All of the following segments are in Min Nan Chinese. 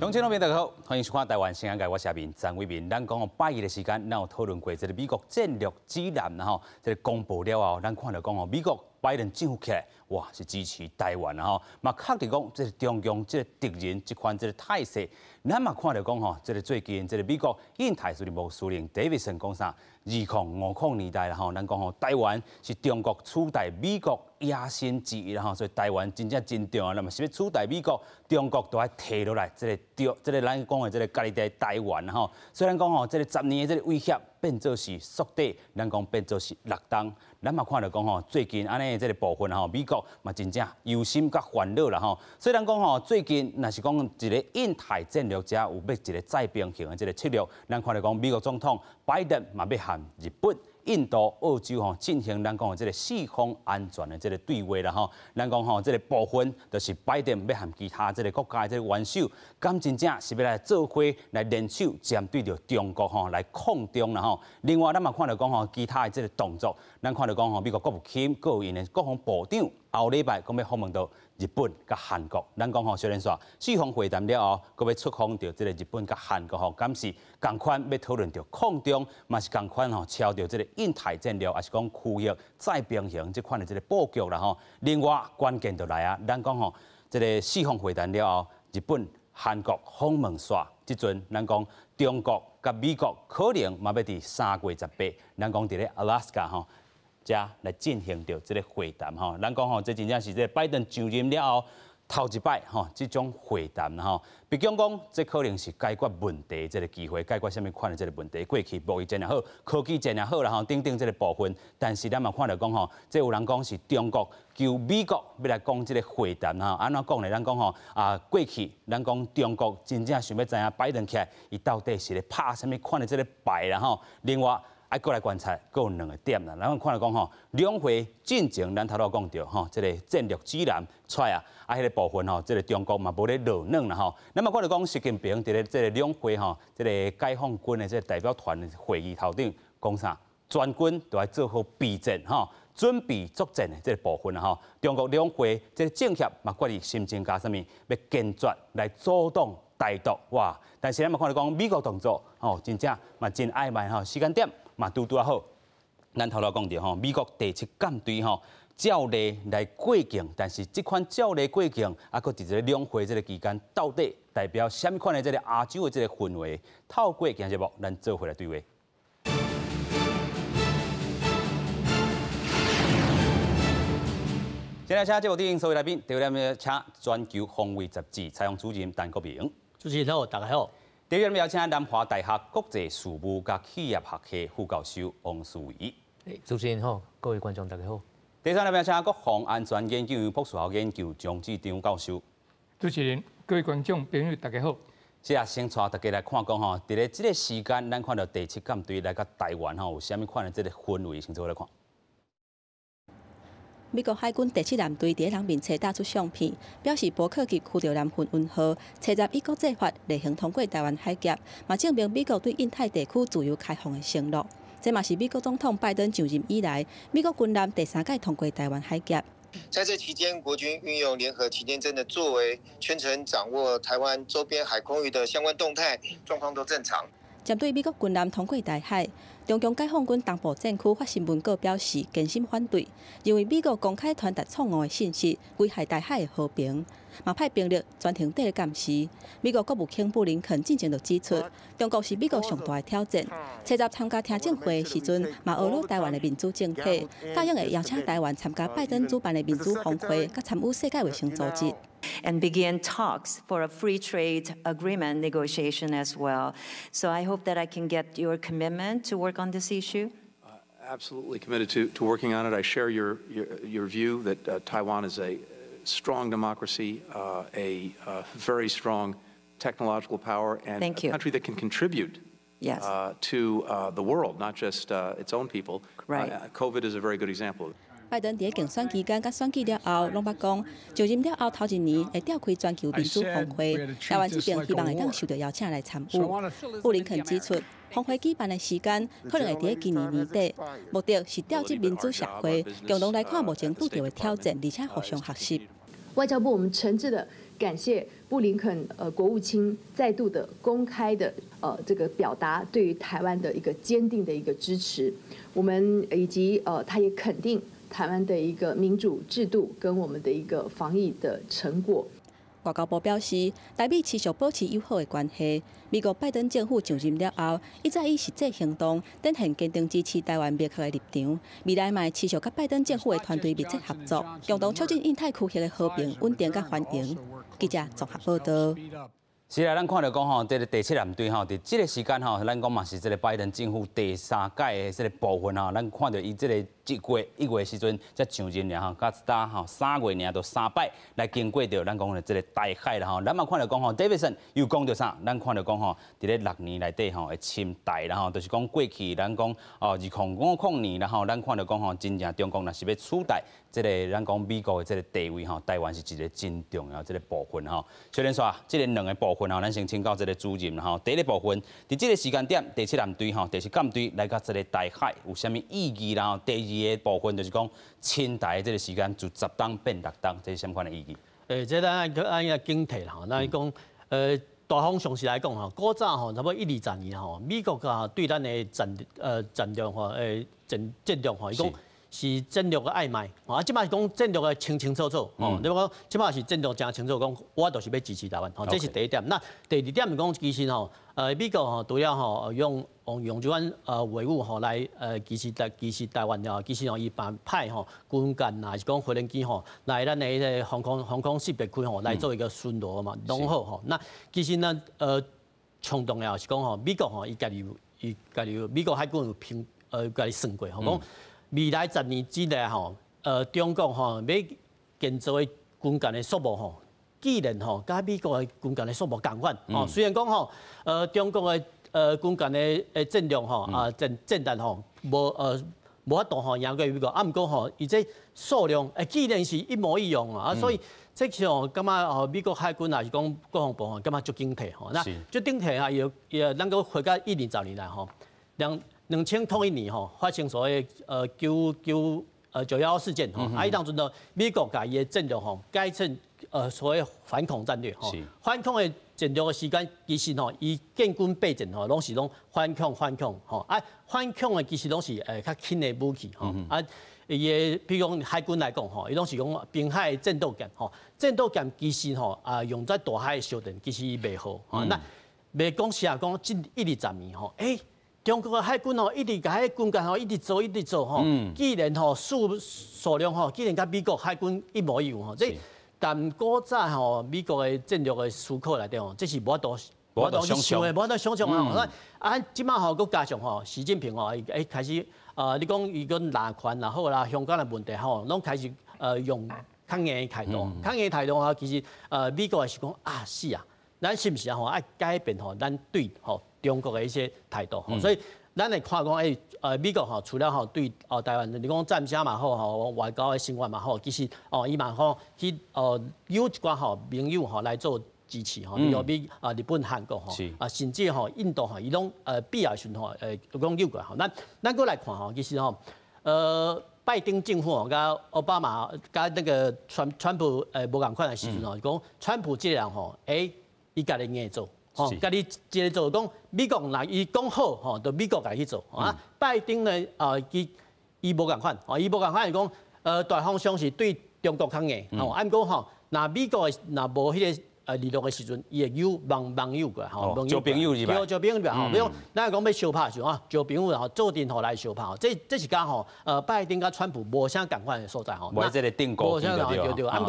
乡親朋友大家好，歡迎收看《台灣新眼界》，我是阿明張偉民。咱講拜一的時間，咱有討論過這个美國戰略指南，然後這个公布了後，咱看著講哦，美國拜登政府起來，哇，是支持台灣啊吼，嘛確定講這个中共這个敵人這款這个態勢，咱嘛看著講吼，這个最近這个美國印太司令部司令 Davidson 講啥？2050年代啦吼，咱講吼，台灣是中國取代美國野心之一啦吼，所以台灣真正真重要。那麼是欲取代美國，中國都愛提落來，這个中，這个咱講的這个家己的台灣吼。雖然講吼，這个10年的這个威脅變做是縮短，咱講變做是6冬。咱嘛看著講吼，最近按呢這个部分吼，美國嘛真正憂心佮煩惱啦吼。雖然講吼，最近若是講一个印太戰略者有欲一个再平衡的這个策略，咱看著講美國總統拜登嘛欲和日本、印度、澳洲吼進行咱講的這个四方安全的這个對話啦吼。咱講吼，這个部分就是拜登欲和其他這个國家的這个元首，敢真正是欲來做伙來聯手針對著中國吼來抗中啦吼。另外，咱嘛看著講吼，其他的這个動作，咱看著講吼，美國國務卿閣有𪜶的國防部長後禮拜講欲訪問到日本佮韓國。咱講吼，小連煞四方會談了後，閣欲出訪著這个日本佮韓國吼，敢是仝款欲討論著抗中，嘛是仝款吼朝著這个印太戰略，抑是講區域再平衡這款的這个布局啦吼。另外關鍵就來啊，咱講吼，這个四方會談了後，日本、韓國訪問煞，這陣咱講中國佮美國可能嘛欲佇3月18，咱講佇咧阿拉斯加吼，遮來進行著這个會談吼。咱講吼，這真正是這个拜登上任了後頭一擺吼，這種會談吼。畢竟講，這可能是解決問題這个機會，解決啥物款的這个問題。過去貿易戰也好，科技戰也好啦吼，等等這个部分。但是咱嘛看著講吼，這有人講是中國求美國欲來講這个會談吼。按怎講呢？咱講吼啊，過去咱講中國真正想欲知影拜登起來，伊到底是咧拍啥物款的這个牌啦吼。另外，愛閣來觀察，閣有兩个點啦。咱看著講吼，兩會進前，咱頭拄講著吼，這个戰略指南出來啊，啊，彼个部分吼，這个中國嘛無咧落軟啦吼。咱嘛看著講，習近平佇咧這个兩會吼，這个解放軍的這个代表團的會議頭頂講啥？全軍都愛做好備戰吼，準備作戰的這个部分啦吼。中國兩會這个政協嘛決議新增加啥物，欲堅決來阻擋台獨哇！但是咱嘛看著講，美國動作吼，真正嘛真曖昧吼，時間點嘛拄拄仔好。咱頭拄講著吼，美國第七艦隊吼照例來過境，但是這款照例過境，啊，閣佇這個兩會這个期間，到底代表啥物款的這个亞洲的這个氛圍？透過今日節目，咱做伙來對話。先來請節目頂所有來賓，第一位請全球防衛雜誌採訪主任陳國明。主持人好，大家好。第二位邀請南華大學國際事務佮企業學系副教授王思維。主持人好，各位觀眾大家好。第三位邀請國防安全研究院博士後研究張志忠教授。主持人、各位觀眾朋友大家好。是啊，先帶大家來看講吼，佇咧這个時間，咱看著第七艦隊來到台灣吼，有啥物款的這个氛圍，先做伙來看。美國海軍第七艦隊佇咧人面冊打出相片，表示伯克級驅逐艦奮運號，初十依國際法例行通過台灣海峽，嘛證明美國對印太地區自由開放的承諾。這嘛是美國總統拜登上任以來，美國軍艦第三擺通過台灣海峽。在這期間，國軍運用聯合旗艦偵的作為，全程掌握台灣周邊海空域的相關動態，狀況都正常。針對美國軍艦通過台海，中共解放軍東部戰區發新聞稿表示，堅心反對，認為美國公開傳達錯誤的信息，危害台海的和平，嘛派兵力全程綴咧監視。美國國務卿布林肯進前就指出，中國是美國上大的挑戰。初十參加聽證會的時陣，嘛呵咾台灣的民主政體，答應會邀請台灣參加拜登主辦的民主峰會，佮參與世界衛生組織。 And begin talks for a free trade agreement negotiation as well. So I hope that I can get your commitment to work on this issue. Absolutely committed to working on it. I share your view that Taiwan is a strong democracy, a very strong technological power, and Thank a you. country that can contribute to the world, not just its own people. COVID is a very good example. 拜登佇咧競選期間佮選舉了後，攏捌講上任了後頭一年會召開全球民主峰會，台灣這邊希望會當受著邀請來參與。布林肯指出，峰會舉辦的時間可能會佇咧今年年底，目的是調集民主社會，共同來看目前拄著的挑戰，而且互相學習。外交部，我們誠摯的感謝布林肯國務卿再度的公開的這個表達對於台灣的一個堅定的一個支持。我們以及他也肯定台灣的一個民主制度跟我們的一個防疫的成果。外交部表示，台美持續保持友好的關係。美國拜登政府上任了後，一再以實際行動展現堅定支持台灣明確的立場。未來嘛會持續佮拜登政府的團隊密切合作，共同促進印太區域的和平、穩定佮繁榮。記者綜合報道。是啊，咱看著講吼，這个第七艦隊吼，佇這个時間吼，咱講嘛是這个拜登政府第三屆的這个部分吼，咱看著伊這个這月1月時陣才上任爾吼，佮今吼3月爾就三擺來經過著咱講的這个台海啦吼，咱嘛看著講吼，Davidson 又講著啥？咱看著講吼，佇咧6年內底吼會侵台啦吼，就是講過去咱講哦2050年啦吼，咱看著講吼，真正中共若是欲取代這个咱講美國的這个地位吼，台灣是一个真重要這个部分吼。小連煞這个兩个部分吼，咱先請教這个主任吼。第一个部分，佇這个時間點，第七艦隊吼，第七艦隊來到這个台海有啥物意義啦？第二个部分就是講侵台這个時間自10冬變6冬，這是啥物款的意義？這咱愛愛警惕啦吼，咱講大方向是來講吼，古早吼差不多一二十年吼，美國啊對咱的戰略吼，戰略吼，伊講是戰略的曖昧，啊，這擺是講戰略的清清楚楚，哦，你講這擺是戰略誠清楚，講我就是欲支持台灣，吼，這是第一點。那第二點是講，其實吼，美國吼除了吼用這款維護吼來支持台灣了，其實吼伊派吼軍艦啊，是講飛行機吼來咱的彼个防空識別區吼來做一個巡邏嘛，攏好吼。那其實呢，上重要是講吼，美國吼伊家己有美國海軍有評家己算過吼，講未來10年之內吼，中國吼欲建造的軍艦的數目吼，既然吼佮美國的軍艦的數目仝款，吼，雖然講吼，中國的軍艦的戰略吼啊戰力吼無法度吼贏過美國，啊，毋過吼，伊這數量既然是一模一樣啊，所以這是吼感覺吼美國海軍也是講國防部吼感覺足警惕吼，那足警惕啊，伊伊咱閣回到一二十年來吼，2001年吼發生所謂9.11事件吼，啊，彼當陣就美國共伊的戰略吼改成所謂反恐戰略吼，反恐的戰略的時間其實吼，伊建軍備戰吼，攏是攏反恐反恐吼，啊反恐的其實攏是較輕的武器吼，啊伊的比如講海軍來講吼，伊攏是講濱海戰鬥艦吼，戰鬥艦其實吼啊用在大海相戰，其實伊袂好，那袂講實講這一二十年吼，欸，中國的海軍吼，一直共彼軍艦吼，一直做一直做吼，既然吼數量吼，竟然佮美國海軍一模一樣吼，這但古早吼美國的戰略的思考內底吼，這是無法度無法度想像的，無法度想像啊！啊，這擺吼閣加上吼，習近平吼，伊開始你講伊講人權也好啦，香港的問題吼，攏開始用較硬的態度，較硬的態度吼，其實美國是講啊是啊，咱是毋是啊吼愛改變吼，咱對吼中國的一些態度，所以咱會看講，美國吼除了吼對台灣，你講戰車嘛好吼，外交的生活嘛好，其實哦伊嘛吼去有一寡吼盟友吼來做支持吼，比如比啊日本、韓國吼，啊甚至吼印度吼，伊攏必要時陣吼講有過吼。咱閣來看吼，其實吼拜登政府吼，佮奧巴馬佮那個川普無仝款的時陣吼，講川普這個人吼，伊家己硬做。吼，家己一个做講美國若伊講好吼，就美國家去做啊。拜登呢，啊，伊無仝款，吼，伊無仝款是講，大方向是對中國較硬，吼，啊，毋過吼，若美國若無彼个聯絡的時陣，伊會邀盟友過來，吼，招朋友入來，對，招朋友入來，吼，比如講，咱講欲相拍時陣啊，招朋友吼，做陣吼來相拍，這是講吼，拜登佮川普無啥仝款的所在吼，無這个定無啥對對，啊，毋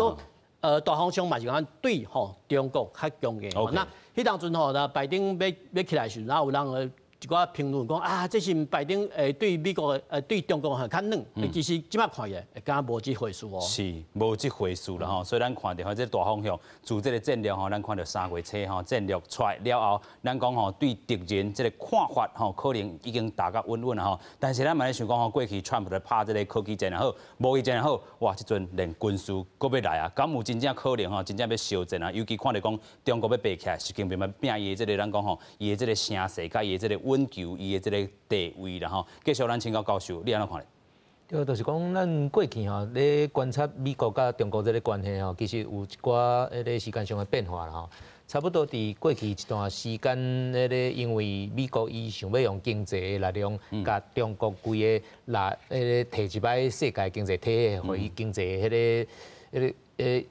過，大方向嘛是講對吼中國較強硬。那彼當陣吼，那拜登欲起來時陣，啊有人一寡評論講啊，這是拜登對美國對中國較軟，其實這擺看起來敢若無這回事哦。是無這回事啦吼，所以咱看著吼，這大方向，自這个戰略吼，咱看著3月初吼戰略出來了後，咱講吼對敵人這个看法吼，可能已經打甲穩穩啦吼。但是咱嘛咧想講吼，過去川普咧拍這个科技戰也好，貿易戰也好，哇，這陣連軍事閣欲來啊，敢有真正可能吼，真正欲相戰啊？尤其看著講中國欲爬起來，習近平欲拼伊的這个咱講吼，伊的這个聲勢佮伊的這个穩求伊的這个地位啦吼。繼續咱請教教授，你按怎看咧？對，就是講咱過去吼咧觀察美國佮中國這个關係吼，其實有一寡彼个時間上的變化啦吼。差不多佇過去一段時間，彼个因為美國伊想欲用經濟的力量，共中國規个拉彼个提入來世界經濟體系，予伊經濟彼个彼个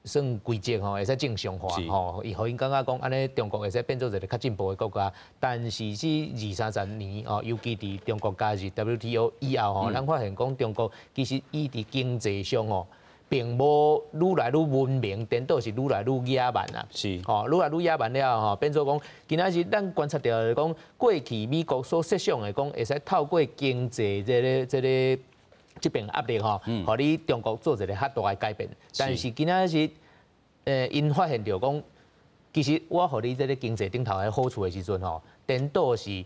算規則吼，會使正常化吼，伊予𪜶感覺講按呢，中國會使變做一个較進步的國家。但是這二三十年哦，尤其佇中國加入 WTO 以後吼，咱發現講中國其實伊佇經濟上吼，並無愈來愈文明，顛倒是愈來愈野蠻啊！吼，愈來愈野蠻了吼，變做講，今仔日咱觀察著就是講，過去美國所設想的講，會使透過經濟這个這邊壓力吼，予你中國做一個較大的改變。但是今仔日，𪜶發現著講，其實我予你這个經濟頂頭的好處的時陣吼，顛倒是予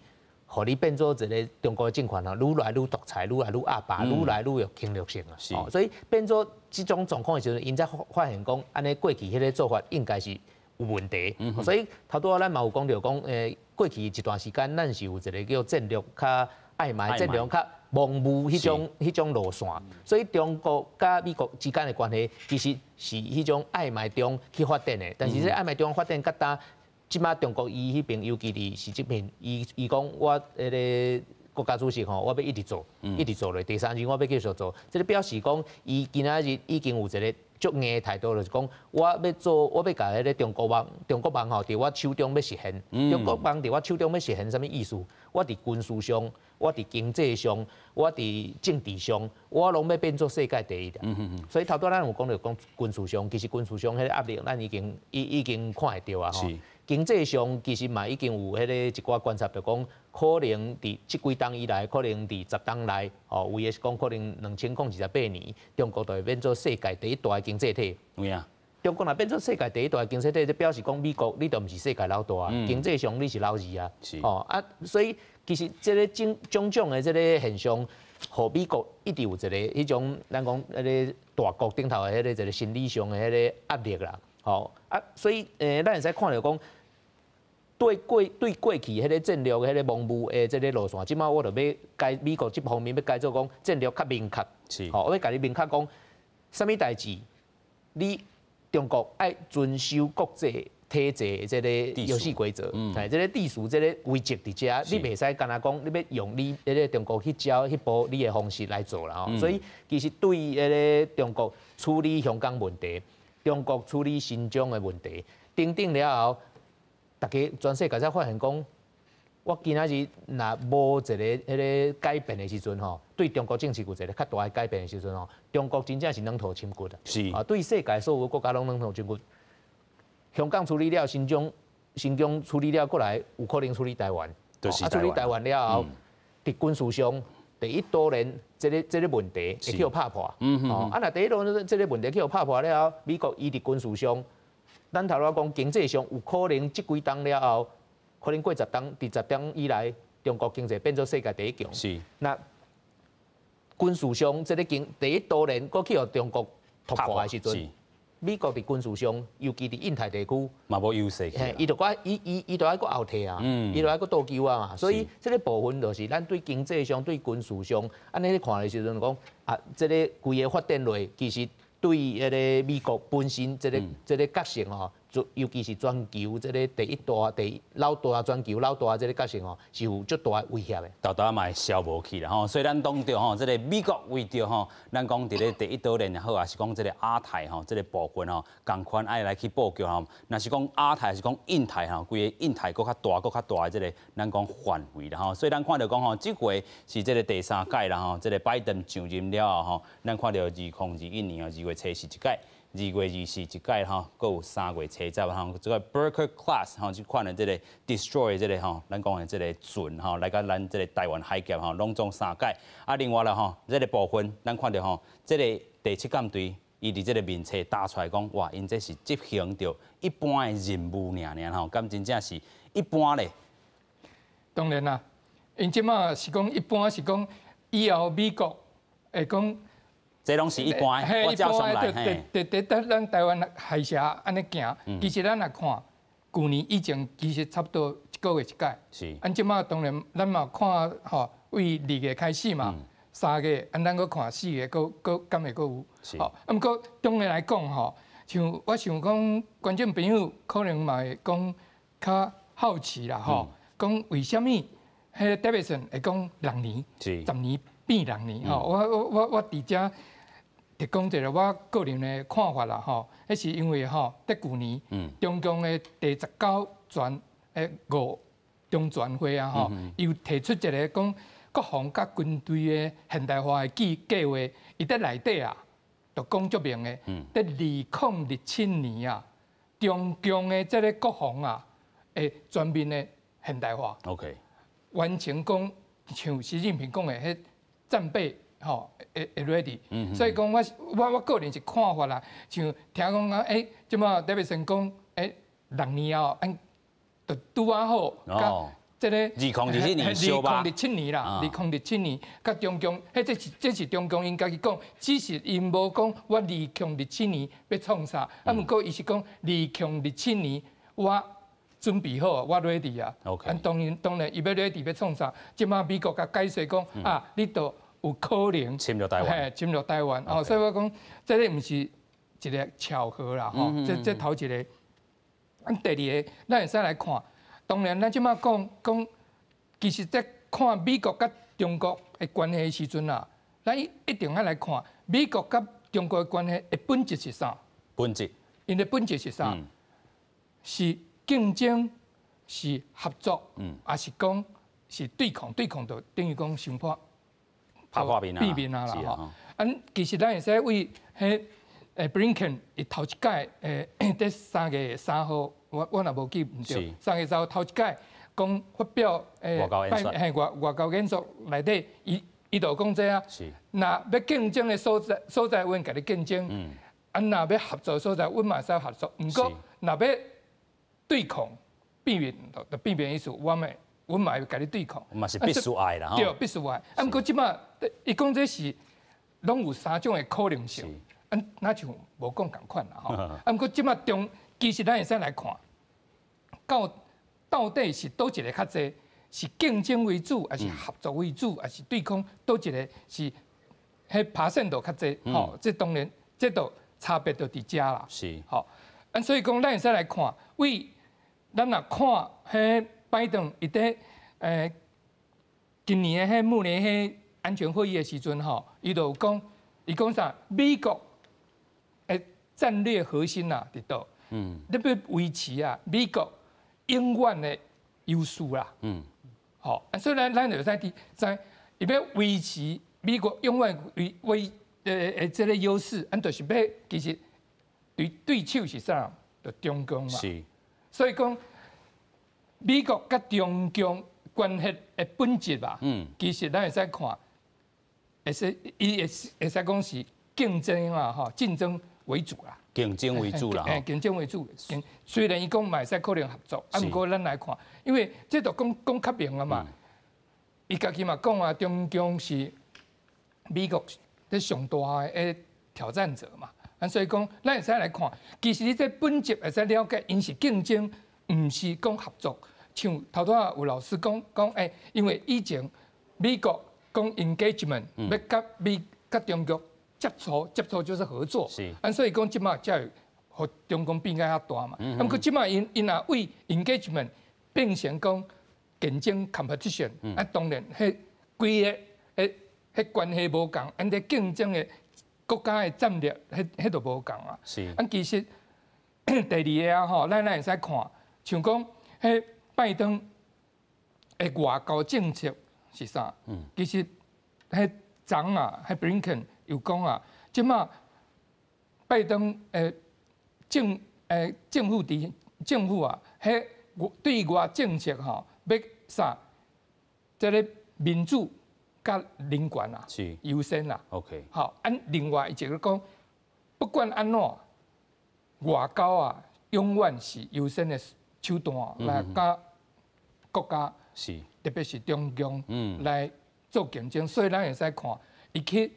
你變做一個中國的政權吼，愈來愈獨裁，愈來愈壓霸，愈來愈有侵略性啊。所以變做這種狀況的時陣，𪜶才發現講，按呢過去彼个做法應該是有問題。所以頭拄仔咱嘛有講著講，過去一段時間，咱是有一个叫戰略較曖昧，戰略較模糊彼種路線，所以中國佮美國之間的關係其實是彼種曖昧中去發展的。但是這曖昧中發展，佮當這擺中國伊彼邊，尤其佇習近平，伊講我彼个國家主席吼，我欲一直做，一直做落，第三任我欲繼續做，這个表示講伊今仔日已經有一个足硬的態度，就是講我欲做，我欲共彼个中國夢，中國夢吼，佇我手中欲實現。中國夢佇我手中欲實現，啥物意思？我佇軍事上，我佇經濟上，我佇政治上，我攏欲變做世界第一。所以頭拄仔咱有講著講軍事上，其實軍事上彼个壓力，咱已經看會著啊吼。經濟上其實嘛已經有彼個一寡觀察，就講可能佇這幾冬以來，可能佇10冬內，吼，有的是講可能2028年，中國就會變做世界第一大的經濟體。有影。中國若變做世界第一大的經濟體，就表示講美國你就毋是世界老大，經濟上你是老二啊。吼啊，所以其實這个種種種的這个現象，予美國一直有一個彼種咱講彼個大國頂頭的彼個一個心理上的彼个壓力啦。吼啊，所以咱會使看著講，對過去彼个戰略彼个模糊的這个路線，這擺我就欲改美國這方面欲改做講戰略較明確。吼，我欲共你明確講，啥物代誌，你中國愛遵守國際體制的這个遊戲規則，哎，這个秩序、這个規則佇遮，你袂使干焦講，你欲用你彼个中國彼招彼步你的方式來做啦吼。所以其實對彼个中國處理香港問題，中國處理新疆的問題，等等了後，逐家全世界才發現講，我今仔日若無一个彼个改變的時陣吼，對中國政策有一个較大的改變的時陣吼，中國真正是軟塗深掘啊！啊，對世界所有國家攏軟塗深掘。香港處理了，新疆處理了，過來有可能處理台灣。啊，處理台灣了後，佇軍事上，第一當然這个問題會去予拍破。哦，啊，若第一當然這个問題去予拍破了後，美國伊佇軍事上，咱頭拄仔講經濟上有可能這幾冬了後，可能過十冬，佇10冬以來，中國經濟變做世界第一強。若軍事上這个經第一當然閣去予中國突破的時陣，美國佇軍事上，尤其佇印太地區，嘛無優勢。嘿，伊就愛閣後退啊，伊就愛閣倒勼啊嘛。所以這个部分就是咱對經濟上、對軍事上，按呢咧看的時陣講啊，這个規个發展落，其實對彼个美國本身這个角色吼，尤其是全球這个第一大、第老大全球老大這个角色吼，是有足大的威脅的。沓沓嘛會消無去啦吼，所以咱講著吼，這个美國為著吼，咱講佇咧第一島鏈也好，抑是講這个亞太吼，這个部分吼，仝款愛來去布局吼，若是講亞太，是講印太吼，規个印太閣較大、閣較大的這个咱講範圍啦吼，所以咱看著講吼，這回是這个第三屆啦吼，這个拜登上任了後吼，咱看著2021年哦，2月初四一屆。2月24一屆吼，閣有3月初十吼，這个 Boercke Class 吼，這款的這个 Destroyer 這个吼，咱講的這个船吼，來共咱這个台灣海峽吼，攏總三屆。啊，另外啦吼，這个部分咱看著吼，這个第七艦隊伊佇這个面冊打出來講，哇，𪜶這是執行著一般的任務爾爾吼，敢真正是一般咧？當然啦，𪜶這馬是講一般是講以後美國會講。這攏是一般的，我照上來。對對對，咱台灣海峽按呢行，其實咱若看，舊年以前其實差不多一個月一擺。按這馬當然，咱嘛看吼，為2月開始嘛，三个，啊，咱閣看四个，閣閣敢會閣有？吼，啊，毋過當然來講吼，像我想講，觀眾朋友可能嘛會講較好奇啦，吼，講為啥物彼个 Davidson 會講六年、10年變六年？吼，我佇遮提供一个我個人的看法啦，吼，彼是因為吼，佇舊年中共的第19全的五中全會啊，吼，又提出一个講國防佮軍隊的現代化的計劃，伊佇內底啊，就講足明的，佇2027年啊，中共的這个國防啊，會全面的現代化。 完成講像習近平講的彼戰備吼會 ready。所以講我個人是看法啦，像聽講啊，欸，這擺 Davidson 講，欸，六年後，按就拄仔好，佮這个2027年2027年啦，2027年，佮中共，彼這是中共𪜶家己講，只是𪜶無講我2027年欲創啥，啊，毋過伊是講二零二七年我準備好，我 ready 啊。 啊，當然，伊欲 ready 欲創啥？這擺美國共解釋講啊，你都有可能侵略台灣，嘿，侵略台灣。哦，所以我講，這个毋是一个巧合啦，吼，這頭一个。啊，第二个，咱會使來看，當然，咱這擺講講，其實在看美國佮中國的關係的時陣啊，咱一定愛來看美國佮中國的關係的本質是啥？本質。𪜶的本質是啥？是競爭，是合作，抑是講是對抗？對抗就等於講相破，拍破面啊，變面啊啦吼。啊，其實咱會使為彼布林肯伊頭一擺佇3月3號，我若無記毋對，3月3號頭一擺講發表外交演說，嘿外交演說內底，伊就講這啊，若欲競爭的所在，阮共你競爭；啊，若欲合作的所在，阮嘛會使合作。毋過，若欲對抗，變面就變面意思，我們阮嘛會共你對抗。嘛是必須愛啦，對，必須愛。啊，毋過這擺伊講這是攏有三種的可能性。啊，若像無講仝款啦吼。啊，毋過這擺中，其實咱會使來看，到底是佗一个較濟，是競爭為主，抑是合作為主，抑是對抗？佗一个是彼 percent 度較濟？吼，這當然，這就差別就佇遮啦。吼，啊，所以講，咱會使來看，為咱若看彼拜登伊佇今年的彼慕尼黑安全會議的時陣吼，伊就有講，伊講啥？美國的戰略核心啊，佇佗？你欲維持啊，美國永遠的優勢啦。吼，啊，所以咱就使知，伊欲維持美國永遠維這个優勢，按就是欲其實對手是啥？就中共嘛。所以講，美國佮中共關係的本質吧，其實咱會使看，會使伊會使講是競爭啊，吼，競爭為主啦。競爭為主啦，吼，競爭為主。雖然伊講嘛會使可能合作，啊，毋過咱來看，因為這就講講較明啊嘛。伊家己嘛講啊，中共是美國咧上大的挑戰者嘛。啊，所以講，咱會使來看，其實你這本質會使了解，𪜶是競爭，毋是講合作。像頭拄仔有老師講講，欸，因為以前美國講 engagement，欲佮美佮中國接觸，接觸就是合作。啊，所以講這擺才會予中共變甲遐大嘛。啊，毋過這擺𪜶若為 engagement 變成講競爭 competition，啊，當然彼規个彼關係無仝，按這競爭的國家的戰略，彼就無仝啊。啊，其實第二个啊吼，咱會使看，像講彼拜登的外交政策是啥？其實彼昨啊，彼布林肯有講啊，這擺拜登的政府佇政府啊，彼對外政策吼，欲啥？這个民主佮人權啊，優先啦。 好，按另外一個講，不管按怎，外交啊，永遠是優先的手段來佮國家，特別是中共來做競爭，所以咱會使看，伊去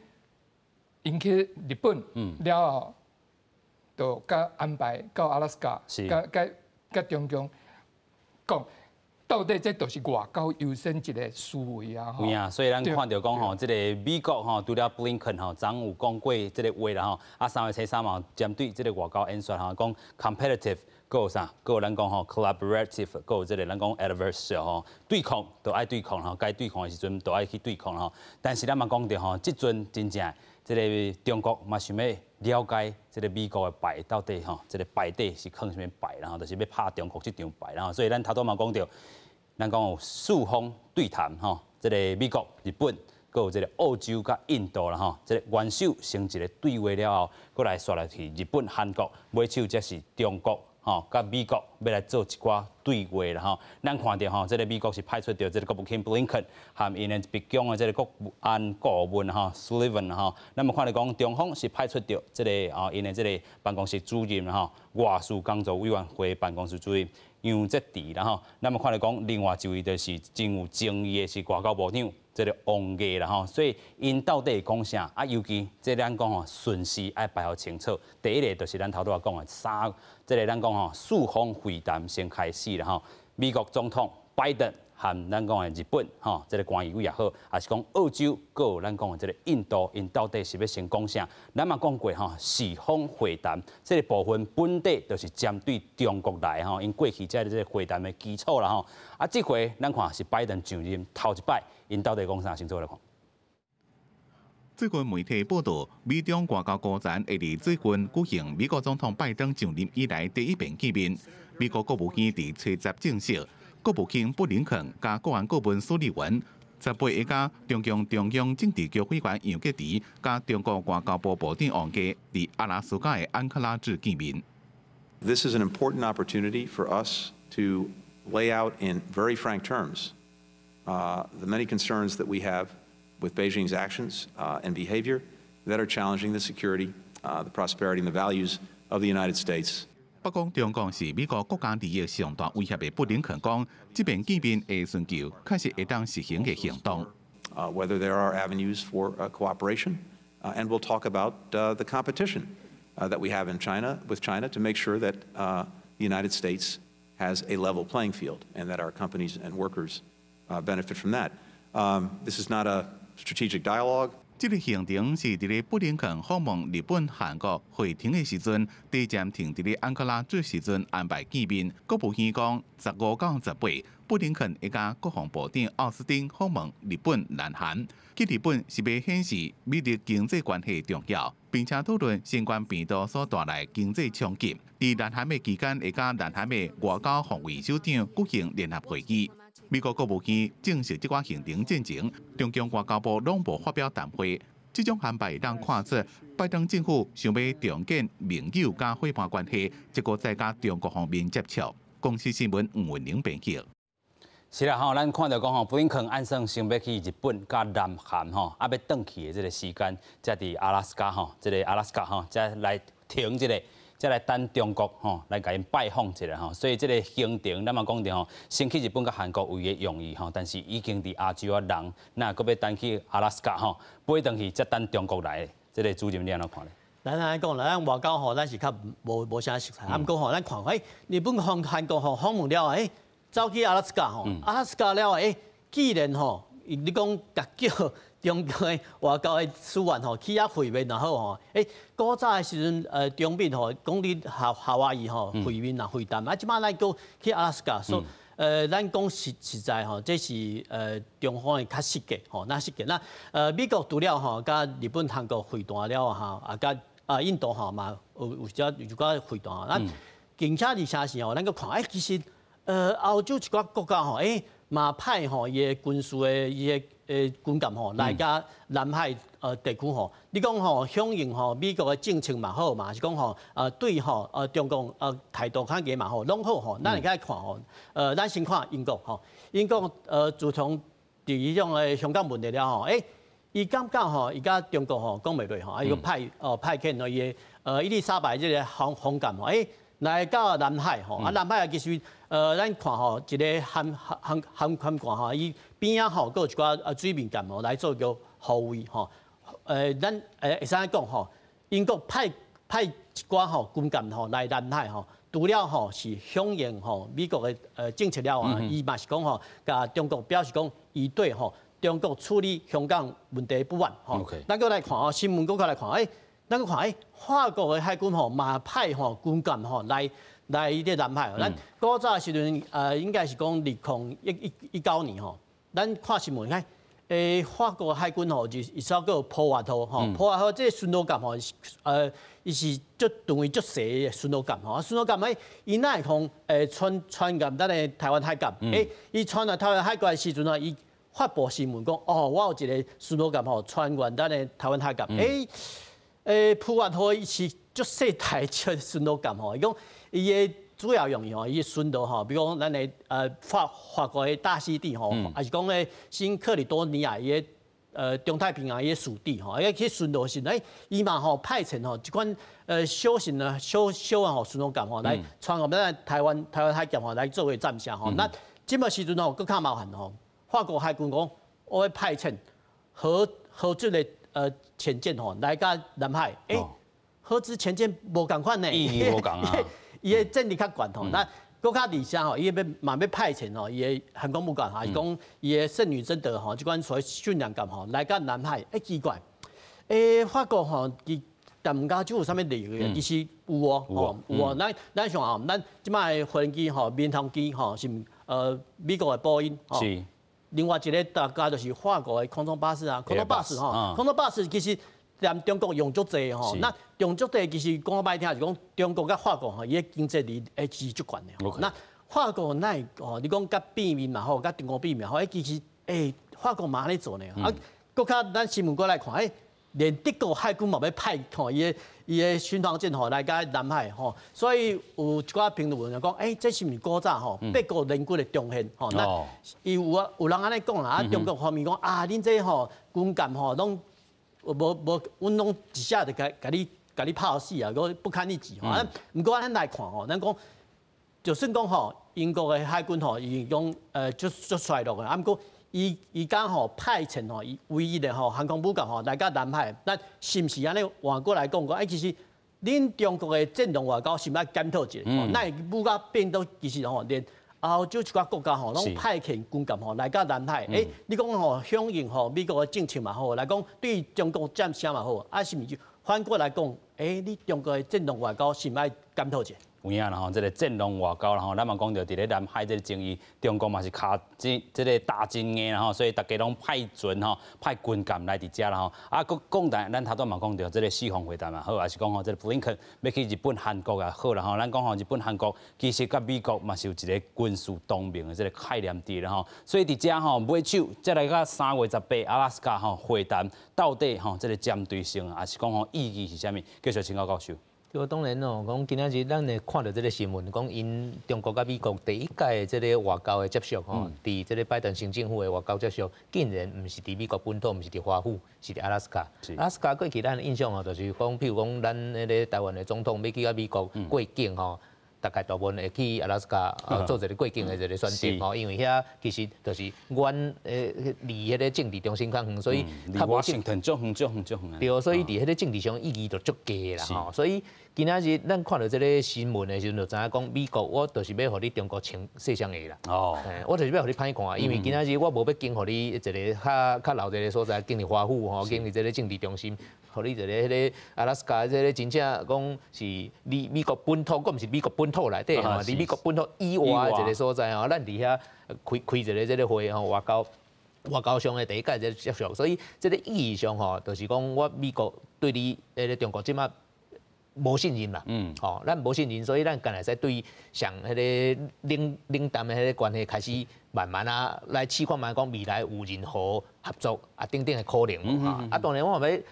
𪜶去日本了後，就佮安排到阿拉斯加，佮中共講，到底這就是外交優先一個思維啊！有啊，所以咱看著講吼，這個美國吼，除了布林肯吼，昨有講過這個話啦吼，啊，3月初3嘛，針對這個外交演說吼，講 competitive，閣有啥？閣有咱講吼 collaborative，閣有這個咱講 adversarial 吼，對抗就愛對抗吼，該對抗的時陣就愛去對抗吼。但是咱嘛講著吼，這陣真正這個中國嘛想欲了解這個美國的牌到底吼，這個牌底是囥啥物牌，然後就是欲拍中國這張牌，然後所以咱頭拄嘛講著。咱講有四方對談吼，這個美國、日本，閣有這個澳洲佮印度啦吼，這個元首先一個對話了後，閣來紲來去日本、韓國，尾手才是中國吼，佮美國欲來做一寡對話啦吼。咱看著吼，這個美國是派出著這個國務卿布林肯，含𪜶的白宮的這個國安顧問吼，Sullivan 吼。咱嘛看著講，中方是派出著這個啊，𪜶的這個辦公室主任吼，外事工作委員會辦公室主任楊潔篪啦吼。咱嘛看著講，另外一位就是真有爭議的是外交部長這個王毅啦吼。所以𪜶到底會講啥？啊，尤其這咱講吼，順序愛排予清楚。第一個就是咱頭拄仔講的三，這個咱講吼，四方會談先開始啦吼。美國總統拜登和咱講的日本吼，這個官員也好，抑是講澳洲，閣有咱講的這個印度，𪜶到底是欲先講啥？咱嘛講過吼，四方會談這個部分本底就是針對中國來吼，𪜶過去才這個會談的基礎啦吼。啊，這回咱看是拜登上任頭一擺，𪜶到底講啥？先做來看。最近媒體報導，美中外交高層會佇最近舉行美國總統拜登上任以來第一遍見面。美國國務院佇初十證實，國務卿布林肯佮國安顧問蘇利文18會佮中共中央政治局委員楊潔篪佮中國外交部部長王毅佇阿拉斯加的安克拉治見面。 This is an important opportunity for us to lay out in very frank terms the many concerns that we have with Beijing's actions and behavior that are challenging the security, the prosperity, and the values of the United States. 不過，中國是美國國家利益上大威脅的布林肯講，這遍見面會尋求確實會當實行的行動。 Whether there are avenues for cooperation, and we'll talk about the competition that we have in China with China to make sure that the United States has a level playing field and that our companies and workers benefit from that. This is not a strategic dialogue. 這個行程是佇咧布林肯訪問日本、韓國會停的時陣，第一站停佇咧安克拉治時陣安排見面。國務院講，15到18，布林肯會佮國防部長奧斯汀訪問日本、南韓。去日本是欲顯示美日經濟關係重要，並且討論新冠病毒所帶來經濟衝擊。佇南韓的期間，會佮南韓的外交防衛首長舉行聯合會議。美國國務院證實這寡行程進程，中共外交部攏無發表談話。這種安排讓看出拜登政府想欲重建盟友佮夥伴關係，這閣再佮中國方面接觸。公視新聞吳文玲編輯。是啦吼，咱看著講吼，布林肯按算先欲去日本佮南韓吼，啊欲轉去的這個時間，才佇阿拉斯加吼，這個阿拉斯加吼，才來停這個。才來等中國吼來共𪜶拜訪一下吼，所以這個行程咱嘛講著吼，先去日本佮韓國為的用意吼，但是已經佇亞洲啊人，若閣欲等去阿拉斯加吼，飛轉去才等中國來的，這個主任你按怎看咧？咱按呢講，咱外交吼，咱是較無啥熟悉，啊，毋過吼，咱看，欸，日本訪韓國吼訪問了後，欸，走去阿拉斯加吼，阿拉斯加了後，欸，既然吼，你講共叫中國的外交的使員吼去遐會面也好吼，欸，古早的時陣，中美吼講佇夏威夷吼會面啊會談，啊，這擺咱閣去阿拉斯加，所以咱講實在吼，這是中方的較失格吼，那失格。那美國除了吼佮日本、韓國會談了吼，啊佮啊印度吼嘛有少有一寡會談。咱並且而且是吼，咱閣看，欸，其實歐洲一寡國家吼，欸，嘛派吼伊的軍事的伊的軍艦吼來佮南海地區吼，你講吼響應吼美國的政策嘛好嘛，是講吼對吼中共態度較硬嘛好，攏好吼。咱會使看吼，咱先看英國吼，英國自從佇彼種的香港問題了後，欸，伊感覺吼，伊佮中國吼講袂落吼，啊，伊閣派遣伊的伊麗莎白這個航艦吼，欸，來到南海吼，啊，南海其實咱看吼，一個航艦吼，伊邊仔吼，閣有一寡水面艦吼來做叫護衛吼，咱會使講吼，英國派一寡吼軍艦吼來南海吼，除了吼是響應吼美國的政策了啊，伊嘛是講吼，共中國表示講，伊對吼中國處理香港問題不滿吼。咱閣來看哦，新聞閣來看，咱閣看法國的海軍吼嘛派吼軍艦吼來佇南海。咱古早的時陣，應該是講2019年吼，咱看新聞看，法國海軍吼就一艘叫普瓦托吼，普瓦托這个巡邏艦吼，伊是足長位足細的巡邏艦吼，巡邏艦伊哪會講穿越咱的台灣海峽？伊穿越台灣海峽的時陣啊，伊發布新聞講，哦，我有一个巡邏艦吼穿越咱的台灣海峽。普瓦托伊是足細台隻巡邏艦吼，伊講伊的主要用意吼，伊巡邏吼，比如講咱的法國的大溪地吼，抑是講咧新克里多尼亞伊的中太平洋伊的屬地吼，伊去巡邏時，伊嘛吼派遣吼這款小型的小小的吼巡邏艦吼來穿越咱台灣海峽吼來作為戰車吼。那這擺時陣吼，閣較麻煩吼，法國海軍講我欲派遣核子的潛艦吼來到南海，核子潛艦無仝款呢，意義無仝啊。伊的戰力較懸吼，那閣較而且吼，伊欲嘛欲派遣吼，伊的航空母艦，還是講伊的聖女貞德吼，這款所謂訓練艦吼，來到南海，奇怪，法國吼，伊踮甲這有啥物理由？其實有哦，吼有哦。咱想啊，咱這擺的飛機吼，民航機吼，是美國的波音，另外一个大家就是法國的空中巴士啊，空中巴士吼，空中巴士其實踮中國用足濟吼，那用足濟其實講較歹聽是講中國佮法國吼，伊的經濟力是足懸的。那法國哪會吼？你講佮變面嘛好，佮中國變面好，其實法國嘛按呢做呢。啊，閣較咱新聞過來看，連德國海軍嘛欲派吼伊的巡防艦吼來到南海吼，所以有一寡評論員講，這是毋是古早吼八國聯軍的重現吼？那伊有啊，有人按呢講啦，啊，中國方面講啊，恁這吼軍艦吼攏無無，阮攏一下就共你炮死啊，閣不堪一擊吼。啊，毋過咱來看吼，咱講就算講吼英國的海軍吼，伊講足足衰落的，啊，毋過伊敢吼派遣吼伊唯一的吼航空母艦吼來到南海，咱是毋是按呢換過來講講？其實恁中國的戰略外交是毋是愛檢討一下？哪會武甲變到其實吼連歐洲一寡國家吼攏派遣軍艦吼來到南海？你講吼響應吼美國的政策嘛好，來講對中國戰聲嘛好，啊是毋是反過來講？你中國的戰略外交是毋是愛檢討一下？有影啦吼，這个戰狼外交啦吼，咱嘛講著佇咧南海這个爭議，中國嘛是跤真這个焦真硬啦吼，所以大家攏派船吼，派軍艦來佇遮啦吼。啊，閣講但咱頭拄嘛講著這个四方會談嘛好，抑是講吼，這个布林肯欲去日本、韓國也好啦吼。咱講吼，日本、韓國其實佮美國嘛是有一个軍事同盟的這个概念佇啦吼。所以佇遮吼尾手，再來到3月18阿拉斯加吼會談，到底吼這个針對性，抑是講吼意義是啥物？繼續請教教授。對，當然哦，講今仔日咱會看著這个新聞，講𪜶中國佮美國第一屆的這个外交的接觸吼，佇這个拜登新政府的外交接觸，竟然毋是佇美國本土，毋是佇華府，是佇阿拉斯加。阿拉斯加過去咱的印象吼，就是講，譬如講，咱彼个台灣的總統欲去到美國過境吼，大概大部分會去阿拉斯加做一个過境的一个選擇吼，因為遐其實就是阮離彼个政治中心較遠，所以離華盛頓足遠足遠足遠。對，所以佇彼个政治上意義就足低啦吼。所以今仔日咱看著這个新聞的時陣，就知影講美國我就是欲予你中國穿細雙鞋啦。我就是欲予你歹看，因為今仔日我無欲經予你一个較較老一个所在，經佇華府吼，經佇這个政治中心。予你一个彼个阿拉斯加，這个真正講是離美國本土，閣毋是美國本土內底吼，離美國本土以外的一个所在吼，咱佇遐開開一个這个會吼，外交上的第一屆這个接觸，所以這个意義上吼，就是講我美國對你彼个中國這擺無信任啦，吼，咱無信任，所以咱敢會使對上彼个冷冷淡的彼个關係開始慢慢啊來試看覓講未來有任何合作啊等等的可能無啊，當然我嘛欲。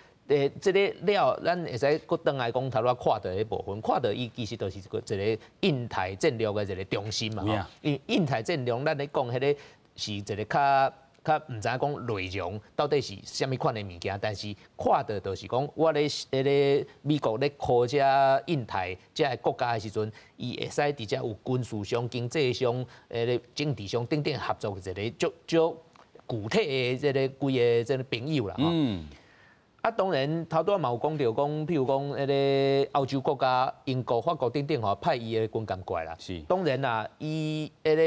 這个了，咱會使閣轉來講頭拄仔看著彼部分，看著伊其實就是一個印太戰略的一個中心嘛。因為印太戰略，咱咧講彼个是一个較較毋知影講內容到底是啥物款的物件，但是看著就是講，我咧彼个美國咧箍這印太這个國家的時陣，伊會使佇遮有軍事上、經濟上、彼个政治上等等合作一個足足具體的這个幾个這个朋友啦。啊，當然頭拄仔嘛有講著講，譬如講彼个歐洲國家、英國、法國等等吼，派伊的軍艦過來啦。當然啦，伊彼个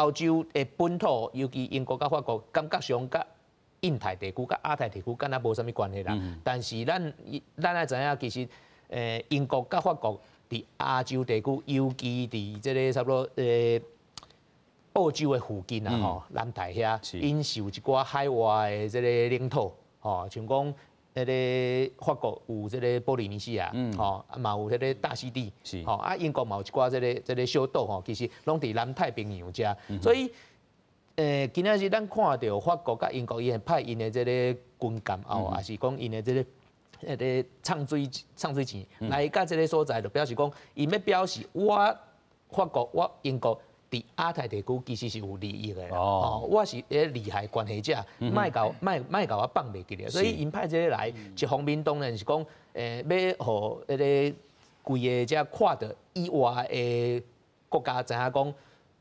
歐洲的本土，尤其英國佮法國，感覺上佮印太地區、佮亞太地區，敢若無啥物關係啦。但是咱愛知影，其實英國佮法國佇亞洲地區，尤其佇這个差不多澳洲的附近啊，吼，南太遐，𪜶是有一寡海外的這个領土，吼，像講彼个法國有這个波利尼西亞，吼，啊嘛有彼个大溪地，吼，啊英國嘛有一寡這个小島吼，其實攏佇南太平洋遮，所以今仔日咱看著法國佮英國伊會派𪜶的這个軍艦哦，抑是講𪜶的這个彼个送水錢來到這个所在，就表示講，𪜶欲表示我法國、我英國佇亞太地區其實是有利益的，哦，我是彼个利害關係者，莫共我放袂記咧，所以𪜶派這个來，一方面當然是講，欲予彼个規个遮看著以外的國家知影講，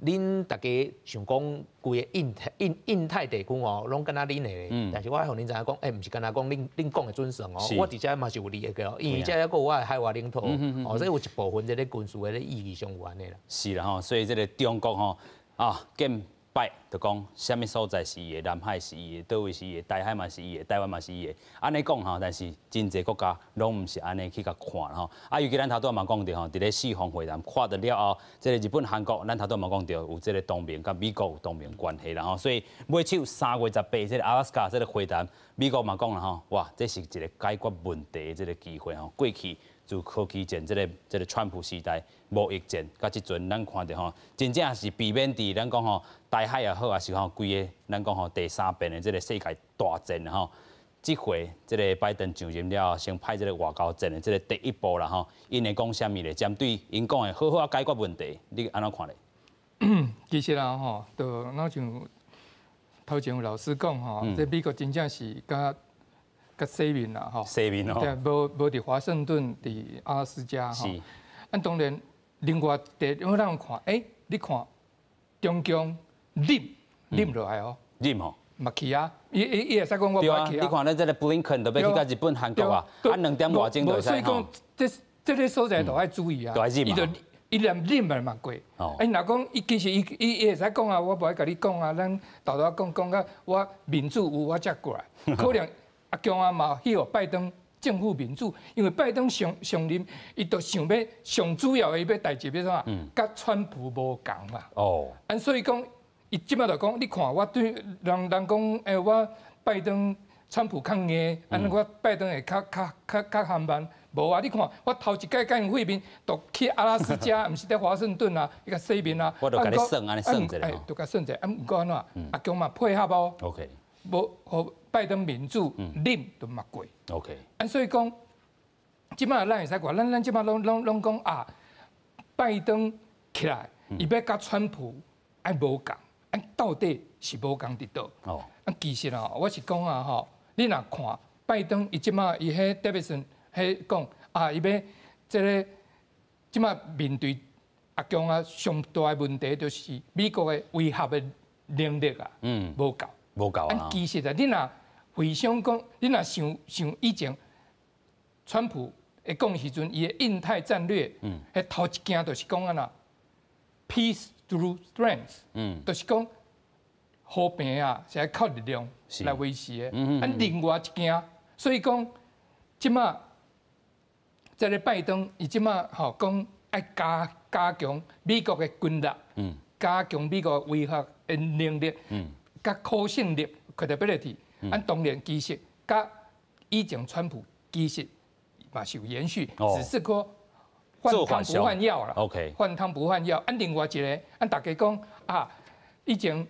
恁逐家想講規個印太地區吼，攏敢若恁的，但是我愛予恁知影講，毋是敢若講恁講的準算哦，我佇遮嘛是有利益的哦，因為遮猶閣有我的海外領土，哦，所以有一部分這个軍事的意義上有按呢啦。是啦吼，所以這个中國吼啊，見拜就講，啥物所在是伊的，南海是伊的，佗位是伊的，台海嘛是伊的，台灣嘛是伊的。按呢講吼，但是真濟國家攏毋是按呢去共看吼。啊，尤其咱頭拄仔嘛講著吼，佇咧四方會談看著了後，這个日本、韓國，咱頭拄仔嘛講著有這个同盟，佮美國有同盟關係啦吼。所以尾手3月18這个阿拉斯加這个會談，美國嘛講啦吼，哇，這是一個解決問題的這个機會吼。過去自科技戰，這个川普時代貿易戰，佮這陣咱看著吼，真正是避免佇咱講吼，台海也好，抑是吼規个咱講吼第三遍的這个世界大戰吼。這回這个拜登上任了後，先派這个外交戰的這个第一步啦吼。𪜶會講啥物咧？針對𪜶講的好好仔解決問題，你按怎看咧？其實啦吼，就若像頭前有老師講吼，這美國真正是佮佮洗面啦吼，洗面哦，對，無無佇華盛頓，佇阿拉斯加吼。啊，當然，另外第，因為咱看，你看中共忍忍落來哦，忍吼，嘛去啊，伊會使講我無愛去啊。你看咱這个布林肯都欲去共日本、韓國啊，啊2點外鐘就會使所以講，這个所在都愛注意啊。伊就伊連忍嘛嘛過。啊，伊若講伊其實伊會使講啊，我無愛共你講啊，咱沓沓講講甲我民主有我才過來，可能。阿強啊嘛，彼予拜登政府民主，因為拜登上上任，伊就想欲上主要的伊欲代誌欲創啥？佮川普無仝嘛。啊，所以講，伊這擺就講，你看我對人人講，我拜登川普較硬，按呢我拜登會較緩慢。無啊，你看我頭一擺佮𪜶會面，就去阿拉斯加，毋是佇華盛頓啊，伊共洗面啊。我就共你算按呢算一下。就共算一下，啊，毋過按怎？阿強嘛配合哦。 無，予拜登民主忍就嘛過。 啊，所以講，這擺咱會使看，咱這擺攏講啊，拜登起來，伊欲佮川普愛無仝，啊，到底是無仝佇佗？啊，其實啊，我是講啊吼，你若看拜登，伊這擺伊彼戴維森彼講啊，伊欲這个這擺面對阿強啊，上大的問題就是美國的威嚇的能力啊，無夠。無夠啊！其實啊，你若回想講，你若想想以前，川普會講時陣，伊的印太戰略，彼頭一件就是講按怎，peace through strength，就是講和平啊，是愛靠力量來維持的。啊，另外一件，所以講，這擺這个拜登，伊這擺吼講愛加強美國的軍力，加強美國威嚇的能力。佮可信力 credibility，按當然其實佮以前川普其實嘛是有延續，只是講換湯不換藥啦。 換湯不換藥。按另外一个，按逐家講啊，以前